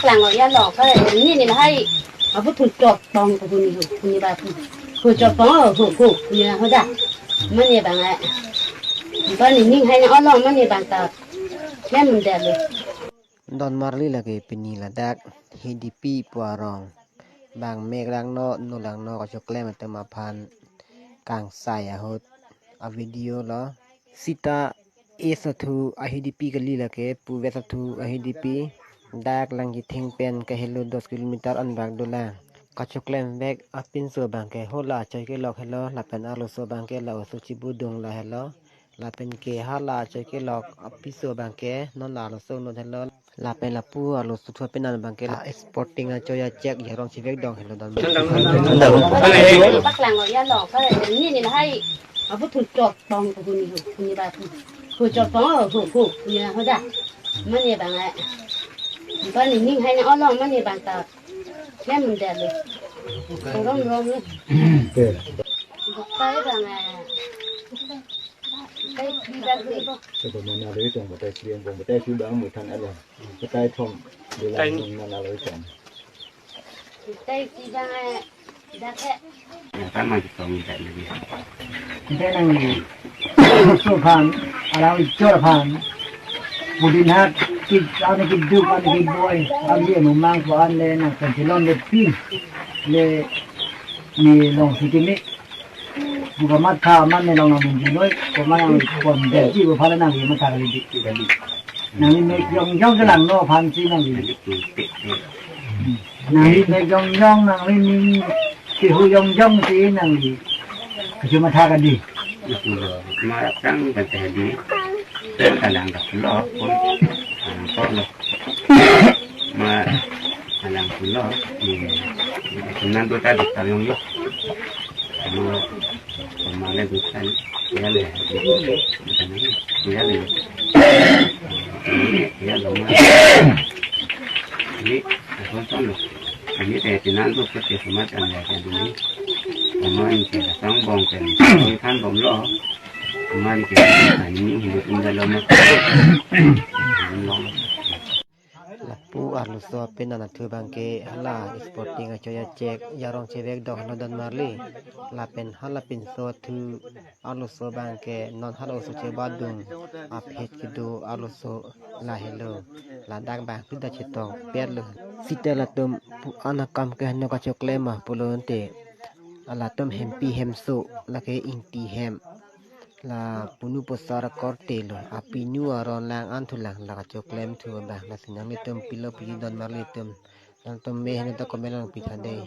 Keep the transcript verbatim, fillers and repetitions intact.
Lang ya lo ka ni ni hai. Abu thun chot pong ko ni ni ba. Ko chot pong ho ho ni ho da. Mane bang eh. Ba ni ning hai na olo mane bang ta. Klem de lo. Don Marli lake pini ladak H D P pu arong. Bang mek langno, nu langno kachoklem atum aphan kangsai ahut a video lo. Sita A Sathu a H D P kali lake, pu West Sathu a H D P. Dak Langkithing pen kahelo dos kilometer anbak dolang. Kachoklem vek apinso abang ke hala achoi kelok helo, lapen arloso abang ke la oso chibudung la helo. Lapen ke hala achoi kelok apiso abang ke non la arloso non helo. Lapen lapu arloso thu apenan abang ke la sporting achoi achek jarong chevek dong helo dam. Paklang ya lo ka ni ni hai. Abu thun chot pong ko ni ni ba. Ko chot pong ho ho ni ho da. Mane bang eh. Ba ni ning hai na olo mane bang ta. Klem de lo. Rom rom lo. Kai bang eh. Kai di bang di. Coba mana lagi dong, batai siang dong, batai siang bang mutan alam. Batai thom, bilang mana lagi dong. Batai di bang eh. Dak eh. Yang sama di kong tak lagi. Kita nang ni. Sophan, alang ijor aphan. Pudin hat, kid, ane kiduk, ane kiboi. Ane mumang ko ane nang pensilon le pin. Le ni long sitini. Buka matha man ne long nang minjiloi. Ko man nang pon de ji bu phala nang ye matha kali dik kali. Nang ni mek jong jong ke langno aphan si nang ni. Nang ni mek jong jong nang ni ning kihu jong jong si nang ni. Kachi matha kali. Itu lo, marap kang bantah di. Kalang dak lo pun. Ang ko lo. Ma alang pulo. Ni, ni kunan tu tadi tayong yo. Ma, ma le bukan. Ya le. Ya le. Ya lo ma. Ni, aku kan lo. Ini teh tinan tu kerja semat kan ya kan ini. Sama ini kita sang bong kan. Bong kan bom lo. Sama ini kita ini hidup indah lo ma. Lo. Lapu arloso apenan athu abang ke hala sporting achoi achek jarong chevek dong helo Don Marli. Lapen hala pinso athu arloso abang ke non hala oso chebadung aphet kedo arloso la helo. Ladak bang pida chetong pet lo. Sita latum pu an akam ke heno kachoklem ma pulo ante. Alatum hempi hemso lake Ingti hem. La punu posar korte lo, apinu aron lang an thulang la kachoklem thu abang, lasi nanglitum pilo piji Don Marli atum, nangtum me heno ta comment lang pitha dei.